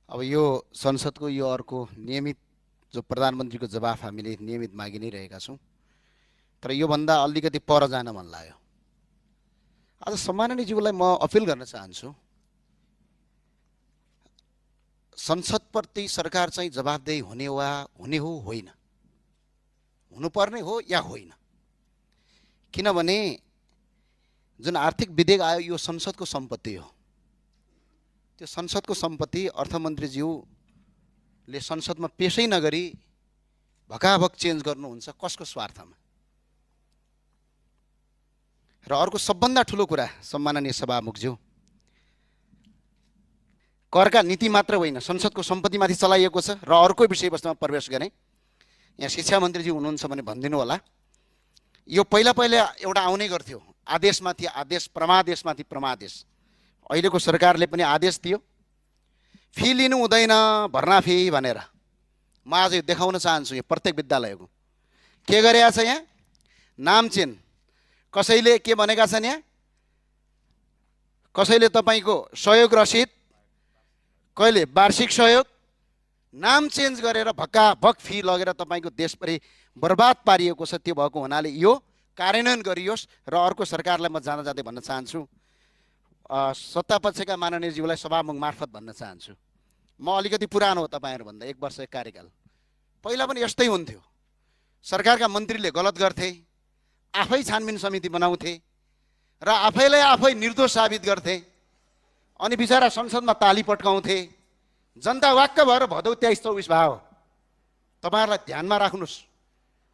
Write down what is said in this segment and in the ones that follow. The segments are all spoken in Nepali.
अब यो संसदको यो अर्को नियमित जो प्रधानमन्त्रीको जवाफ हामीले नियमित मागि नै रहेका छौँ। तर योभन्दा अलिकति पर जान मन लाग्यो। आज सम्माननीयज्यूलाई म अपिल गर्न चाहन्छु, संसदप्रति सरकार चाहिँ जवाफदेही हुने हो होइन, हुनुपर्ने हो या होइन। किनभने जुन आर्थिक विधेयक आयो यो संसदको सम्पत्ति हो। त्यो संसदको सम्पत्ति अर्थमन्त्रीज्यूले संसदमा पेशै नगरी भकाभक चेन्ज गर्नुहुन्छ कसको स्वार्थमा? र अर्को सबभन्दा ठुलो कुरा सम्माननीय सभामुखज्यू, करका नीति मात्र होइन संसदको सम्पत्तिमाथि चलाइएको छ। र अर्को विषयवस्तुमा प्रवेश गरेँ, यहाँ शिक्षा मन्त्रीज्यू हुनुहुन्छ भने भनिदिनु होला। यो पहिला एउटा आउने गर्थ्यो आदेशमाथि आदेश, प्रमादेशमाथि प्रमादेश। अहिलेको सरकारले पनि आदेश दियो फी लिनु हुँदैन भर्ना फी भनेर। म आज यो देखाउन चाहन्छु यो प्रत्येक विद्यालयको के गरेको छ। यहाँ नाम चेन कसैले के भनेका छन्, यहाँ कसैले तपाईँको सहयोग रसिद, कहिले वार्षिक सहयोग, नाम चेन्ज गरेर भक्काभक फी लगेर तपाईँको देशभरि बर्बाद पारिएको छ। त्यो भएको हुनाले यो कार्यान्वयन गरियोस्। र अर्को सरकारलाई म जाँदा जाँदै भन्न चाहन्छु, सत्तापक्षका माननीयज्यूलाई सभामुख मार्फत भन्न चाहन्छु, म अलिकति पुरानो हो तपाईँहरूभन्दा, 1 वर्ष कार्यकाल। पहिला पनि यस्तै हुन्थ्यो, सरकारका मन्त्रीले गलत गर्थे, आफै छानबिन समिति बनाउँथे र आफैलाई आफै निर्दोष साबित गर्थे, अनि बिचरा संसदमा ताली पट्काउँथे। जनता वाक्क भएर भदौ 23-24 भयो। तपाईँहरूलाई ध्यानमा राख्नुहोस्,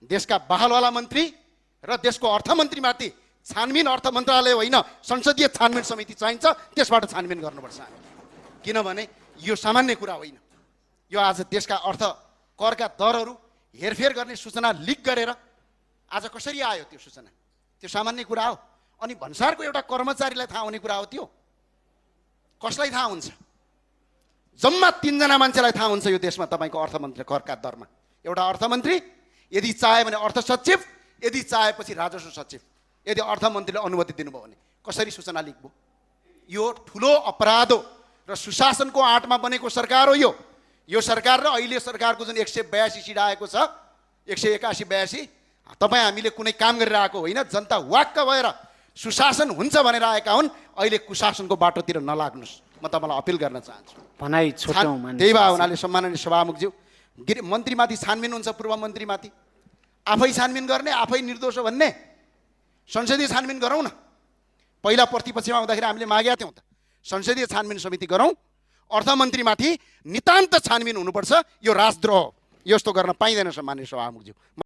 देशका बहालवाला मन्त्री र देशको अर्थमन्त्रीमाथि छानबिन अर्थ मन्त्रालय होइन संसदीय छानबिन समिति चाहिन्छ। त्यसबाट छानबिन गर्नुपर्छ हामी, किनभने यो सामान्य कुरा होइन। यो आज देशका अर्थ करका दरहरू हेरफेर गर्ने सूचना लिक गरेर आज कसरी आयो त्यो सूचना? त्यो सामान्य कुरा हो। अनि भन्सारको एउटा कर्मचारीलाई थाहा हुने कुरा हो त्यो? कसलाई थाहा हुन्छ? जम्मा 3 जना मान्छेलाई थाहा हुन्छ यो देशमा तपाईँको अर्थमन्त्री करका दरमा। एउटा अर्थमन्त्री, यदि चाह्यो भने अर्थ सचिव, यदि चाहेपछि राजस्व सचिव। यदि अर्थमन्त्रीले अनुमति दिनुभयो भने कसरी सूचना लिक भयो? यो ठुलो अपराध हो र सुशासनको आँटमा बनेको सरकार हो यो सरकार। र अहिले सरकारको जुन 182 सिट आएको छ, 181-82, तपाईँ हामीले कुनै काम गरिरहेको होइन। जनता वाक्क भएर सुशासन हुन्छ भनेर आएका हुन्। अहिले कुशासनको बाटोतिर नलाग्नुहोस्, म तपाईँलाई अपिल गर्न चाहन्छु। त्यही भए हुनाले सम्माननीय सभामुखज्यू, मन्त्रीमाथि छानबिन हुन्छ, पूर्व मन्त्रीमाथि आफै छानबिन गर्ने, आफै निर्दोष हो भन्ने संसदीय छानबिन गरौँ न। पहिला प्रतिपक्षमा हुँदाखेरि हामीले मागेका थियौँ त, संसदीय छानबिन समिति गरौँ, अर्थमन्त्रीमाथि नितान्त छानबिन हुनुपर्छ। यो राजद्रोह, यस्तो गर्न पाइँदैन सम्माननीय सभामुखज्यू।